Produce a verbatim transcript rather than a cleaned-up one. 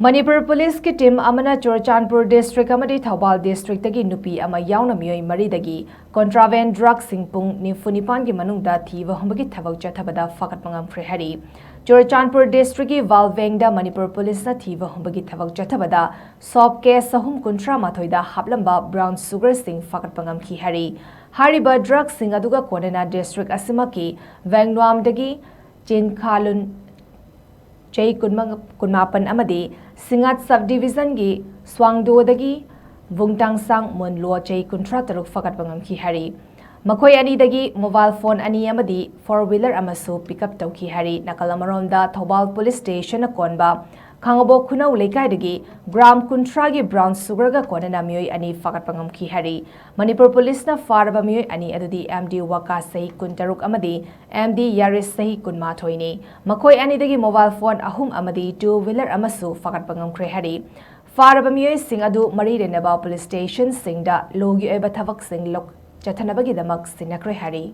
ꯃꯅꯤꯄꯨꯔ ꯄꯨꯂꯤꯁꯀꯤ ꯇꯤꯝ ꯑꯃꯅ ꯆꯨꯔꯆꯥꯟꯄꯨꯔ ꯗꯤꯁꯇ꯭ꯔꯤꯛ ꯑꯃꯗꯤ ꯊꯧꯕꯥꯜ ꯗꯤꯁꯇ꯭ꯔꯤꯛꯇꯒꯤ ꯅꯨꯄꯤ ꯑꯃ ꯌꯥꯎꯅ ꯃꯤꯑꯣꯏ ꯃꯔꯤꯗꯒꯤ ꯀꯣꯟꯇ꯭ꯔꯥꯕꯦꯟ ꯗ꯭ꯔꯒꯁꯤꯡ ꯄꯨꯡ ꯅꯤꯐꯨ ꯅꯤꯄꯥꯟꯒꯤ ꯃꯅꯨꯡꯗ ꯊꯤꯕ ꯍꯨꯝꯕꯒꯤ ꯊꯕꯛ ꯆꯠꯊꯕꯗ ꯐꯥꯒꯠꯄ ꯉꯝꯈ꯭ꯔꯦ ꯍꯥꯏꯔꯤ꯫ ꯆꯨꯔꯆꯥꯟꯄꯨꯔ ꯗꯤꯁꯇ꯭ꯔꯤꯛꯀꯤ ꯋꯥꯜꯕꯦꯡꯗ ꯃꯅꯤꯄꯨꯔ ꯄꯨꯂꯤꯁꯅ ꯊꯤꯕ ꯍꯨꯝꯕꯒꯤ ꯊꯕꯛ ꯆꯠꯊꯕꯗ ꯁꯣꯞ ꯀꯦꯁ ꯑꯍꯨꯝ ꯀꯨꯟꯊ꯭ꯔꯥ ꯃꯥꯊꯣꯏꯗ ꯍꯥꯞꯂꯝꯕ ꯕ꯭ꯔꯥꯎꯟ ꯁꯨꯒꯔꯁꯤꯡ ꯐꯥꯒꯠꯄ ꯉꯝꯈꯤ ꯍꯥꯏꯔꯤ꯫ ꯍꯥꯏꯔꯤꯕ ꯗ꯭ꯔꯒꯁꯤꯡ ꯑꯗꯨꯒ ꯀꯣꯟꯅꯅ ꯗꯤꯁꯇ꯭ꯔꯤꯛ ꯑꯁꯤꯃꯛꯀꯤ ꯚꯦꯡꯂꯨꯝꯗꯒꯤ ꯆꯤꯟꯈꯥꯂꯨꯟ ꯆꯍꯤ ꯀꯨꯟꯃꯥꯄꯟ ꯑꯃꯗꯤ ꯁꯤꯡꯉꯥꯠ ꯁꯕ ꯗꯤꯕꯤꯖꯟꯒꯤ ꯁ꯭ꯋꯥꯡꯗꯣꯗꯒꯤ ꯚꯨꯡꯇꯥꯡꯁꯥꯡ ꯃꯨꯟꯂꯣ ꯆꯍꯤ ꯀꯨꯟꯊ꯭ꯔꯥ ꯇꯔꯨꯛ ꯐꯥꯒꯠꯄ ꯉꯝꯈꯤ ꯍꯥꯏꯔꯤ꯫ ꯃꯈꯣꯏ ꯑꯅꯤꯗꯒꯤ ꯃꯣꯕꯥꯏꯜ ꯐꯣꯟ ꯑꯅꯤ ꯑꯃꯗꯤ ꯐꯣꯔ ꯋꯤꯂꯔ ꯑꯃꯁꯨ ꯄꯤꯛ ꯑꯞ ꯇꯧꯈꯤ ꯍꯥꯏꯔꯤ꯫ ꯅꯥꯀꯜ ꯑꯃꯔꯣꯝꯗ ꯊꯧꯕꯥꯜ ꯄꯨꯂꯤꯁ ꯁ꯭ꯇꯦꯁꯟꯅ ꯀꯣꯟꯕ ꯈꯥꯡꯉꯕꯣꯛ ꯈꯨꯅꯧ ꯂꯩꯀꯥꯏꯗꯒꯤ ꯒ꯭ꯔꯥꯝ ꯀꯨꯟꯊ꯭ꯔꯥꯒꯤ ꯕ꯭ꯔꯥꯎꯟ ꯁꯨꯒꯔꯒ ꯀꯣꯟꯅꯅ ꯃꯤꯑꯣꯏ ꯑꯅꯤ ꯐꯥꯒꯠꯄ ꯉꯝꯈꯤ ꯍꯥꯏꯔꯤ꯫ ꯃꯅꯤꯄꯨꯔ ꯄꯨꯂꯤꯁꯅ ꯐꯥꯔꯕ ꯃꯤꯑꯣꯏ ꯑꯅꯤ ꯑꯗꯨꯗꯤ ꯑꯦꯝ ꯗꯤ ꯋꯥꯀꯥ ꯆꯍꯤ ꯀꯨꯟꯇꯔꯨꯛ ꯑꯃꯗꯤ ꯑꯦꯝ ꯗꯤ ꯌꯥꯔꯤꯁ ꯆꯍꯤ ꯀꯨꯟꯃꯥꯊꯣꯏꯅꯤ꯫ ꯃꯈꯣꯏ ꯑꯅꯤꯗꯒꯤ ꯃꯣꯕꯥꯏꯜ ꯐꯣꯟ ꯑꯍꯨꯝ ꯑꯃꯗꯤ ꯇꯨ ꯋꯤꯂꯔ ꯑꯃꯁꯨ ꯐꯥꯒꯠꯄ ꯉꯝꯈ꯭ꯔꯦ ꯍꯥꯏꯔꯤ꯫ ꯐꯥꯔꯕ ꯃꯤꯑꯣꯏꯁꯤꯡ ꯑꯗꯨ ꯃꯔꯤ ꯂꯩꯅꯕ ꯄꯨꯂꯤꯁ ꯁ꯭ꯇꯦꯁꯟꯁꯤꯡꯗ ꯂꯣꯒꯤ ꯑꯣꯏꯕ ꯊꯕꯛꯁꯤꯡ ꯂꯧ-, ꯆꯠꯊꯅꯕꯒꯤꯗꯃꯛ ꯁꯤꯟꯅꯈ꯭ꯔꯦ ꯍꯥꯏꯔꯤ꯫